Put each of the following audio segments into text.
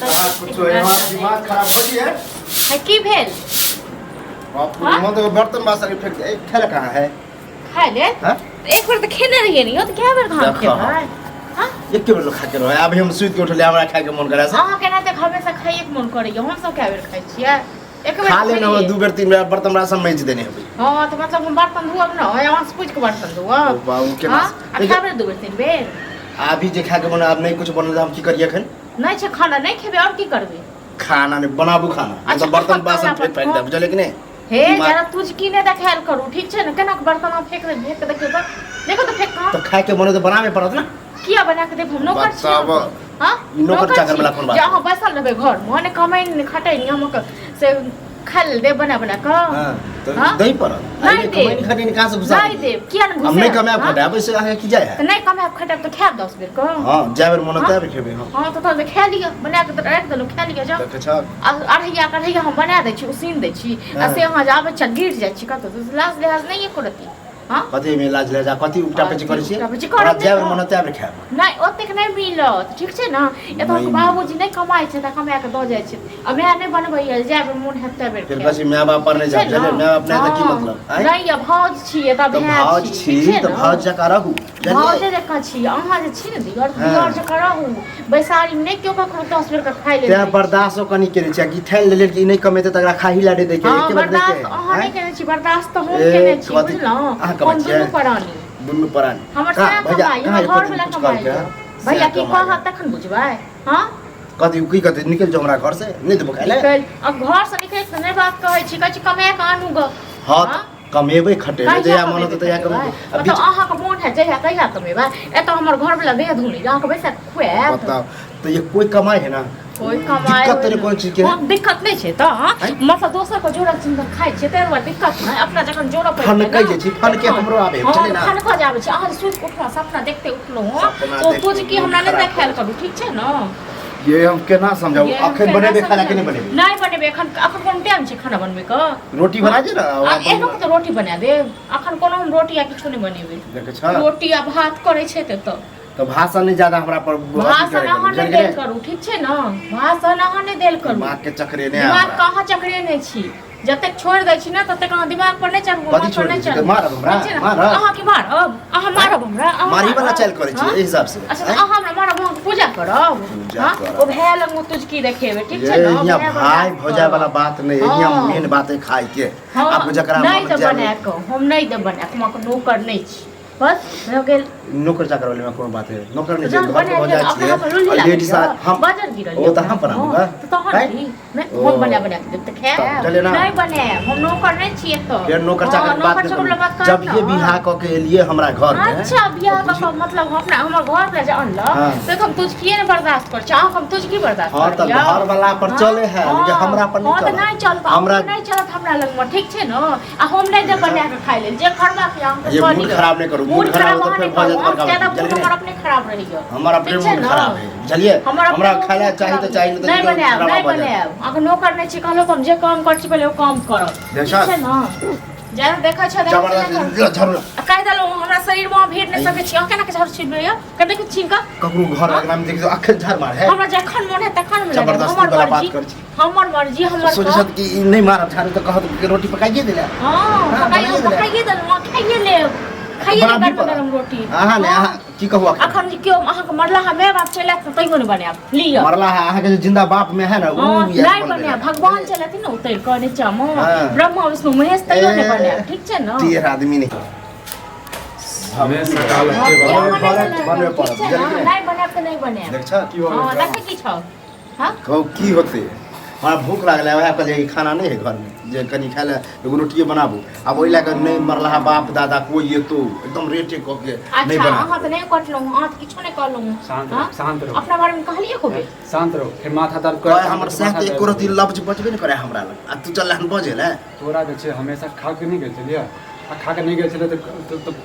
कुछो यहाँ दिमाग खराब हो गया है। की भेल? बाप रे, मन तो बर्तन बासन फेंक दे। ए, खेला कहाँ है? खाय ले। हाँ? एक बेर तऽ खेने रहियै ने यौ, तऽ कए बेर हम देखो। खेबै? हाँ? एक बेर खा के रहो। अभी हम सुति के उठले, हमरा खाए के मन करे से। अहाँ केना तऽ हमेशा खाइए के मन करैया, हम सब कए बेर खाइ छियै? एक बेर खा ले ना। खेलियै। दू बेर तीन बेर बर्तन बासन मैज देने हेबै। हाँ, तऽ मतलब हम बर्तन धोअब न, अहाँ से पूछि के बर्तन धोअब? ओ बाबू, केना? हाँ? आ देखियौ। खा बेर 2 बेर 3 बेर। अभी जे खाए के मन, आब नहीं कुछ बनल, हम की करिए एखन? नहि छै खाना, नहि खेबै, आओर की करबै? खाना नहीं बनाबू, खाना अच्छा, मतलब बर्तन खाना बासन फेंक फेंक दे, बुझलियै कि नहीं? हे। दिमाग- जरा तुझ की नहि देखायल करू, ठीक छै ने? केना के बर्तन अहाँ फेंक दे, फेंक देखियौ तऽ, देखो तऽ, फेंक कऽ। तऽ खाए के मन है तऽ बनाबे पड़त ना। किया बना के देब? हम नौकर छी? बताब। हाँ? ई नौकर चाकर वाला कोन बात? जे अहाँ बैसल रहबै घर मे, ने कमाइ ने खटै ने, हम से खाय लेल देब बना बना कऽ? हाँ, तऽ हाँ? दही पड़त। नहीं आइ देब। कमाइ नहीं खटै कहाँ से घुसा नहि देब। किया ने हम नहीं घुसायब? कमाएब हाँ? खटाएब, ओहिसे अहाँके की जाय है? तऽ नहि कमायब खटायब तऽ खायब 10 बेर कऽ? हाँ, जाय बेर मन हाँ? तै बेर खेबै। हाँ। हाँ, तऽ तहन तऽ खाय लिअ, बना कऽ तऽ राखि देलहुँ, खाय लिअ जाउ। देखै छह। आ अढ़ैया कढ़ैया हम बना दै छी, उसीन दै छी आ हाँ। से अहाँ जे आबै छी आ गिर जाइ छी कतहु, तऽ लाज लिहाज नहि एको रत्ती? हाँ? कथी में लाज ले जा, कथी उपटा पेची करै छियै? उपटा पेची करब हमरा नहि जाय बेर तऽ। मन तै बेर खायब। नहि, ओतेक नहि मिलत, ठीक छै ने? एतऽ नहि। बाबूजी नहि कमाइ छै तऽ कमा कऽ दऽ जाइ छै आ माय नहि बनबैया, जाय बेर मोन हैत तै बेर फिर खायब। बस माय बाप पर नहीं छै जाब, ने? बुझलियै? माय बाप नहि तऽ की हाँ। मतलब आँय? नहि य, भाउज छियै तऽ तऽ भाय भाउज छी, छी ठीक छै तऽ ने? भाउज जकाँ रहू, बुझलियै? भाउजे जकाँ छी अहाँ जे छी ने दियर। हाँ। दियर जकाँ रहू। बैसारीमे नहि केओ ककरो 10 बेर कऽ खाइ लेल तें दै छै। बर्दाश्तो कनि केने छी, आ कि ठानि लेलियै कि ई नहि कमेतै तकरा खाही ला दैके हाँ, एके बेर बर्दाश्त दैके अहाँ नहि आँय? केने छी, बर्दाश्त तऽ हम ए, केने छी। कथी? बुझलहुँ? अहाँ कमाइ हम छियै? दुनू प्राणी। दुनू प्राणी। हमर कहाँ सएह भैया कमाइ, कहाँ हमर एको घर दिन वाला कुछ कमाइ। कहलकै हँ? भैया सएह की कमाइ। कहत तखन बुझबै? हाँ। कथी की कहतै? निकलि जाउ हमरा घर से, नहि देबो खाइ लए। निकलि अब घर से निकलि तऽ नहि बात कहै छी, कहै छी कमाए कऽ आनू गऽ। हाँ। हाँ? कमेबै खटेबै, कहिया जहिया मन कमेबै होतै तहिया खटेबै? कमेबै आ मतलब बीच अहाँके मोन है जहिया तहिया कमेबै? एतऽ हमर घर वाला देह धुनी अहाँके बैसा कऽ खुआएत? बताउ तऽ, ये कोई कमाइ है ना? कोई कमाइ दिक्कत तऽ नहि कोनो चीज के? हाँ, दिक्कत नहि छै तऽ, हाँ? आँय? मतलब दोसर के जोड़ल चिंतन खाइ छियै ताहि दुआरे दिक्कत नहि, अपना जखन जोड़ऽ पड़तै फनकै ने, जे छी, फनके तखन। हमरो आबै है, हाँ, बुझलियै ने? फनकऽ जे आबै छै। अहाँ जे सुति कऽ उठलहुँ, सपना देखते उठलहुँ हँ, सपना तो देखते तुझ की हमरा नहि मोन खराब। देखायल करू, ठीक छै ने? ये हम केना समझाउ? ये हम अखन केना बनेबै खाना कि नहि समझाउ? बनेबै? नहि बनेबै एखन। एखन कोन टाइम छै खाना बनबै के? रोटी बना दे ना। आ एहनो के तऽ रोटी बना देब। अखन कोनो हम रोटी आ किछो नहि बनेबै। देखै छ। रोटी आ भात करै छै तऽ तऽ तऽ भाषण नहि ज्यादा हमरा पर अथी भाषण करैके अहाँ नहि बुझलियै? देल करू, ठीक छै ने? भाषण अहाँ नहि देल करू। दिमाग के चक्रे नहि दिमाग हमरा। कहाँ चकरे नहि छी, जतेक छोड़ि दै छी ने ततेक अहाँ दिमाग पर नहि चढ़ू, कथी माथ पर छोड़ि नहि दै छी? चढ़ू। मारब हमरा? ठीक छै ने? मारब? अहाँ की मारब? अहाँ मारब हमरा? अहाँ मारी वाला मारब? चालि करै छी हाँ? एहि हिसाब से। अच्छा, तऽ आँय? अहाँ हमरा मारब, अहाँके पूजा करब? पूजा हाँ? करब। ओ भाय लग तुझकी देखेबै, ठीक छै ये ने? हियाँ भाय भाय बर्दाश्त भौजाइ वाला करब। बात नहि, हियाँ हाँ। मेन बात है खाय के। हाँ, आब जकरा नहि मन देब जाय बना कऽ, हम नहि देब बना कऽ, हम अहाँके नौकर नहि छी, बस भऽ गेल। नौकर चाकर वाले में कोनो बात है, नौकर नहीं छै, जहन घर के बना भौजाइ लिअ, अपना छियै हाथमे लुल्ली और लागल लेडीज यऽ, हम बजर गिरल ओ यऽ तऽ हम अपना बनाबू हाथमे, गा? तऽ तहन आँय? की? नहि, ओ। हम बना बना कऽ देब तऽ तब खायब? बुझलियै ना? नहि बनायब, हम नौकर नहि छियै तऽ। फेर नौकर हाँ, चाकर के बात नौकर नहि चाकर वाला बात करू। जब करब ये ने। बियाह कऽ के एलियै हमरा घर में। अच्छा, बियाह कऽ कऽ मतलब अपना हमर घर पर जे अनलक हाँ। से हम तुझकिए ने बर्दाश्त करै छी, अहाँके हम तुझकी बर्दाश्त हाँ, तऽ करब यौ? घर वाला पर हाँ, चले है, हाँ, लेकिन हमरा पर नहीं हाँ, तऽ चलत। नहि चलत। हमरा- हमरा नहि चलत हमरा लगमे, ठीक छै ने? आ हम नहि देब बना कऽ खाइ लेल, जे करबाक यऽ अहाँके ये कऽ मूड लिअ। खराब नहि करू, मूड मूड खराब खराब होतै अहाँ फेर नहि भऽ करू, जायत अहाँके बड़का ज्यादा बात, मूड बुझलियै? हमर अपने खराब रहैया। हमर अपने ठीक छै मूड ने? खराब है, बुझलियै? हमर अपने हमरा मूड खाय लए चाही खराब तऽ चाही, नहि तऽ नहि एकदम बनायब, खराब नहि भऽ जायत। बनायब। अहाँके नौकर नहि छी कहलहुँ तऽ हम जे काम करै छी पहिले ओ काम करब, देख ठीक छै ने? ज्यादा देखै छै देखै छै, जबरदस्ती झाड़ू आ कहि देलहुँ हमरा शरीरमे अहाँ भीड़ नहि सकै छी। अहाँ केना के झाड़ू छिलबै यऽ? कते के छीन कऽ ककरो घर अंगना में देखियौ अखन झाड़ मार है। हमरा जखन मन है तखन हम लगायब। जबरदस्ती हमर वाला बात मर्जी, करै छी। हमर मर्जी, हमर सोचै काम। छथि कि ई नहि मारब झाड़ू तऽ कहत कि रोटी पकाइए देला। हाँ, हाँ, पकाइए बनाइए देला। पकाइए देलहुँ, अहाँ खाइए लेब, खाइए लेब बनाबी गरम पड़त। गरम रोटी। अहाँ नहि, हाँ। अहाँ की कहू अखन? अखन जे केओ अहाँके मरला हा माय बाप चलि आयत तैयो नहि बनायब, लिअ। मरला है अहाँके जे जिंदा बाप में है ना उ हाँ, इएह नहि बनबै बनायब। है। भगवान चलि आयथिन ने उतरि कऽ नीचामे, हाँ। ब्रह्मा विष्णु महेश, तैयो नहि ए, बनायब, ठीक छै ने? टेढ़ आदमी नहीं। हमें सकाल हाँ, के किया बाद नहि बनबै बनायब, बनबै ठीक पड़त, छै ने? बुझलियै कि नहि? नहि बनायब तऽ नहि बनायब। देख छ। की हो हाँ, गेल? देखै की छौ? हाँ? कहू की होतै? हमरा भूख लागल है, वएह कहलियै कि खाना नहि है घरमे जे कनि खाय लए एगो रोटिए बनाबू। आब ओहि लए कऽ नहि मरलाहा बाप दादा कोइ एतौ एकदम रेटे कऽ के नहि अच्छा, बना। अहाँ तऽ नहि कटलहुँ, अहाँ तऽ किछो नहि कहलहुँ। शांत हाँ? रहो, शांत रहो। अपना बारेमे कहलियै एको बेर? शांत रहो, फिर माथा दर्द कहे करे। हमर सएह तऽ एको रत्ती लफ्ज बचबे नहि करे हमरा लग आ तू चल हन बजे लए। तोरा जे छै हमेशा खा के नहि गेल छलियै आ खा के नहि गेल छलै तऽ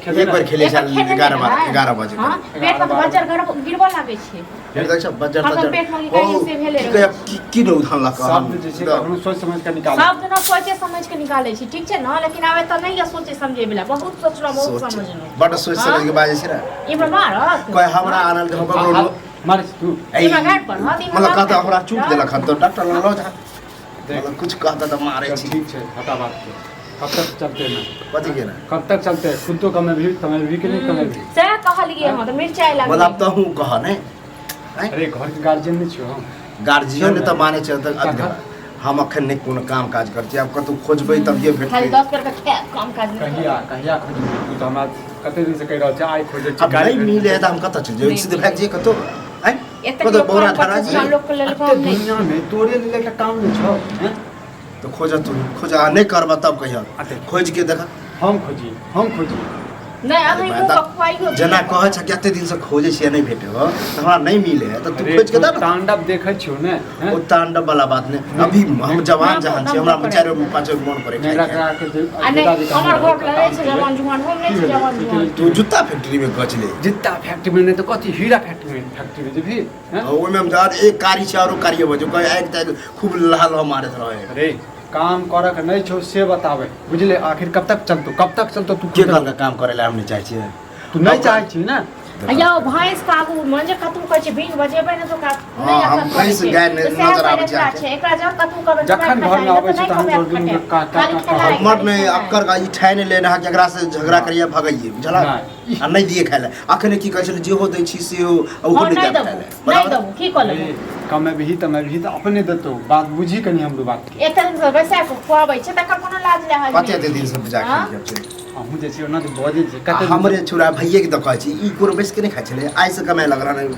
खेबै एक बेर ने। खेले एक बेर छल खेने 11 नहि 12 रहै। 11 बजे। हाँ, पेट मे तऽ बज्जर गिरबऽ लागै छै। फेर देख छ बज्जर हरदम तज्जर पेट मे निकालि से भेले की रहै। कहै की की रौद हनलक शब्द जे छै कखनो सोचि समझि कऽ निकाल। सब दिना सोचे समझ के निकालै छी, ठीक छै ने? लेकिन आब एतऽ नहि यऽ सोचे समझे वला। बहुत सोचलहुँ, बहुत समझलहुँ। बड सोचि समझ के बाजै छै ने। इम्हर मारत कहे हमरा आनल हम ककरो मारै छी तू? हमरा घर पर, हँ, तऽ मतलब कहता हमरा हमरा चूट देलक हन तऽ डॉक्टर लग लऽ जा। देख। मतलब कुछ कहता तऽ मारै चल छी। ठीक छै, हटा बात के। कब तक चलते ना? कथी के ना? कब तक चलते? खुद तो कमेबही, कमेबही कि नहीं कमेबही? सएह कहलियै हँ तऽ मिरचाइ मतलब लागलै। आब तहूँ कह ने। आँय? अरे घर के गार्जियन नहीं छियो हम। गार्जियन तऽ मानै छै तऽ तखन? हम अखन नहि कोनो काम काज करै छी, आब कतहु खोजबै तभिए खाली भेटतै। 10 बेर के खायब, काम काज नहि कहिया करब। कहिया खोजबही तू? तऽ हमरा कते दिन से कहि रहल छै, आइ खोजै छी, आब काल्हि नहि भेटतै। मिले है तऽ हम कतऽ चलि जेबै? नहि सीधे भागि जइयै कतहु? आँय? एतेक कतहु लोक बौरा कम धरा 25 जइयै? लोकके लेल एते कम नहि। दुनिया में तोरे लेल एकटा काम नहि छौ, हैं? तऽ खोजऽ तू, खोजऽ आ नहि करबऽ तब कहियऽ। आ देख। खोजि के देखऽ। हम खोजी, हम खोजी। नहि, अभी मुँह के खुआइयो। जेना कहै छ कि एते दिनसँ खोजै छियै नहि भेटै हो, तऽ हमरा नहि मिले है तऽ तू अरे खोजि के तू दे ने। तांडव देखै छियौ ने, हैं? ओ तांडव वाला बात नहि, अभी हम जवान ना, जहान ना, छी, हमरा ना, 4 ना। 5 मोन पड़े। नेंगरा करा के जे आ नहि, दादी हमर काम घर लगै छै जवान जुआन, हम नहि की छी भेलै? जवान की जुआन। भेलै? तू जूता फैक्ट्री में गचले। जित्ता फैक्ट्री में नहि तऽ कथी हीरा फैक्ट्री में, फैक्ट्री में जेबही, हैं? ओहिमे हम जहर एक कारी छै आरो कारी बजो कहे आगि तागि खूब लहा लहा मारैत रहे। अरे काम करऽ के नहि छौ से बताबे, बुझले? आखिर कब तक चलतो, कब तक चलतो तू? के कहलकै काम करे ला हम नहि चाहै छियै? तू नहि चाहै छी ने? यौ भैंस के आगू मे जे कतहु कहै छै बीन बजेबै ने तऽ ओकरा हँ, नहि हम असर करै भैंस छै। गाय नहि तऽ सएह नजर आबै छै एकरा अहाँके। छै, एकरा जब कतहु कहबै जखन कमाइ घरमे खटाइ आबै तऽ छै नहि तहन कमाइ तोहर दुनू खटाइ। के का- का- खाली का- खेलाइ, हमर खाली नहि खेलाइ। अक्कर का ई ठानि लेने है केकरा से झगड़ा करिए भगैये बुझला। नहि। आ नहि दिए खाइ लए, अखने की कहै छलै जेहो दै छी सेहो आ ओहो हँ, नहि नहि देब देबो, खाइ लए। नहि बराबर? देबो, की कऽ लेबो? ए, कमेबही तमेबही तऽ अपने देतौ। बात बुझी कनि हमरो बात के। एते दिन से बैसा कऽ खुआबै छै तकर कोनो लाज लिहाज कते नहि। एते दिन से बजा हँ? खेलियै छै। अहूँ जे छै ओना तऽ बजै छै आ कते दिन हमरे छुरा भैये के तऽ कहै छी ई कोनो बैस के नहि खाइ छलै, आइ से कमाए लगल हन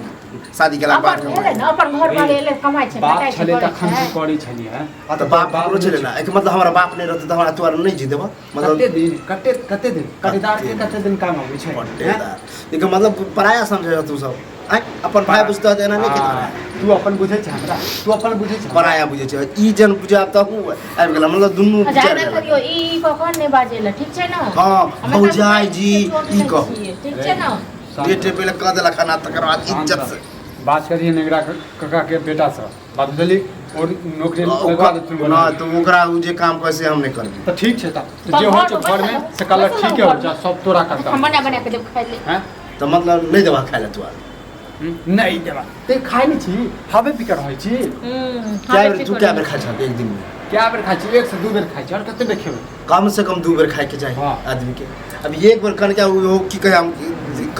शादी केलाके बाद। अपन भेलै ने, अपन घर वाले एलै, कमाइ छै, बाप खटाइ छै, छलै करै तखन छै। तू करै छलियै, हैं? आ तऽ बाप हमरो छलै ने, एकर मतलब हमरा बाप नहि रहतै तऽ हमरा तोरा नहि जी देबऽ मतलब? कते दिन, कते कते दिन कटेदार के कते दिन काम अबै छै, हैं? पट्टेदार एकर मतलब पराया समझै तू सब? आँय, अपन भाय बुझतह तऽ एना नहि हाँ, केतह। तू अपन बुझै छै हमरा, तू अपन बुझै छै हमरा? पराया बुझै छै ई जन बुझाब तहू आबि गेल, मतलब दुनू अच्छा, विचार नहि गेल। करियौ, ई ई कखन नहि बाजै लए, ठीक छै ने? हँ, हमे तऽ भौजाइ जी, चोट ई नहि कहू। छियै, ठीक छै ने? शान्त डेटे पहिले कऽ देलक खाना तकर बाद शान्त इज्जत रह। से बात करियै नेगरा काका के बेटा से बात, बुझली? और नौकरी लगवा देथुन। ना तऽ ओकरा ओ जे काम कहै से हम नहि करबै। तऽ ठीक छै, तऽ तऽ जे होइ छै घरमे घरमे बैसल से कहलक बैसल ठीके हो घरमे। जा, सब तोरा करता। हम बना बना कऽ देब खाइ ले। हैं? तऽ मतलब नहि देबा खाइ लए तू आर? नहि देबा ते खाइ नहि छी, खाबे पी के रहै छी। कए बेर तू, कए बेर खाइ छह एक दिनमे? कए बेर खाइ छी? एक से दू बेर खाइ छी, आओर कते बेर खेबै? कम से कम 2 बेर खाइके चाही हँ। आदमीके। अब एक बेर कनिका ओ की कहै हम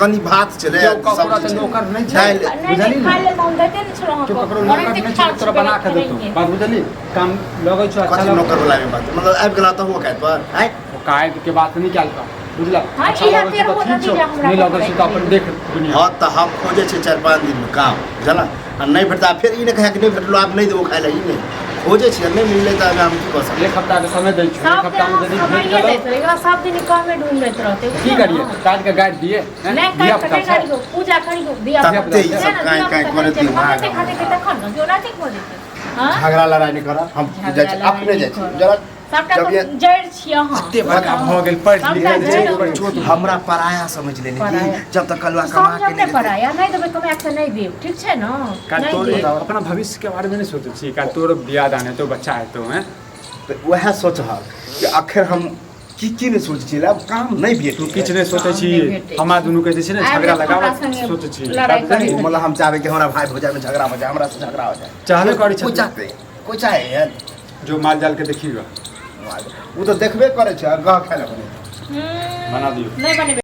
कनि भात छलै केओ ककरो सब्जी तऽ छलै, नौकर नहि छै। दालि। नहि बुझलही नहि ने? खाइ लेल तऽ हम दैते नहि छलहुँ केओ अहाँके। ककरो नौकर ओनाहिते नहि छै खाइ तोरा छी, बना के देतौ। खेलैये। बात बुझली? काम लगै छौ अच्छा कथी लगै। नौकर वला बात मतलब आबि गेला तऽ हो खाइत पर आँय? ओ कायद के बात नहि कयल कर, बुझलक? हाँ, अच्छा इएह लगै छौ तेरहो तऽ ठीक छौ, नतीजा हमरा नहि लगै छौ तऽ अपन देख दुनिया। हँ तऽ हम खोजै छियै 4-5 दिनमे काम बुझल आ नहि भेटता फेर ई नहि कहै कि नहि भेटलो आब नहि देबो खाइ लए, ई नहि खोजै छियै नहि मिललै तऽ हम की कऽ सकबै? एक हफ्ता के समय दै छियौ, एक सब हफ्ता दिन मे यदि भेट समये गेलौ दैत रहै, एकरा सब दिन कामे ढूंढैत रहतै। की बुझलियै करियै? ने? काटि के गाड़ि दियै, हैं? नहि काटि धिया कऽ नहि पुता छै। गाड़ियौ, पूजा करियौ, धिया तते पुता ई सब काँय काँय करैत दिमाग खाते तखन ने केओ नाते भऽ जेतै। हँ? झगड़ा लड़ाइ नहि करऽ, हम झगड़ा जाइ छी लड़ाइ अपने नहि जाइ छी करब। जरा सबटा जब तऽ ये- जड़ि छियै अहाँ। एते बड़का भऽ गेल, पढ़ि सबटा लिख जड़ि गेल, अहाँ छोट छी। हमरा पराया समझ लेने की पराया। जब तक कलुआ कमा समझब के नहि नहि देतै। पराया नहि देबै कमाए कऽ नहि देब, ठीक छै ने? काल्हि नहि तोर देब। अपना भविष्य के बारे में नहीं सोचै छी? काल्हि तोर बियाह दान हेतौ, बच्चा हेतौ, हैं? तऽ उएह सोचहक कि आखिर हम की की नहि सोचै छियै, आब काम नहि भेट। तू किछु नहि सोचै काम छी। नहि भेटै। हमरा दुनू के जे छै ने आबि झगड़ा जायत हमरा लगाबऽ संगे सोचै छी। लड़ाइ बात बुझलही? करै। मतलब हम चाहबै कि हमरा भाय भौजाइ में झगड़ा हो जाए, हमरा से झगड़ा हो जाए। चाहबे करै कोई छथिन। चाहते कोई चाहे यार? जो माल जाल के देखिएगा। ओ तऽ देखबे करै छै, गह खाय लए बने। हम्म, बना दियौ। नहि बनेबै।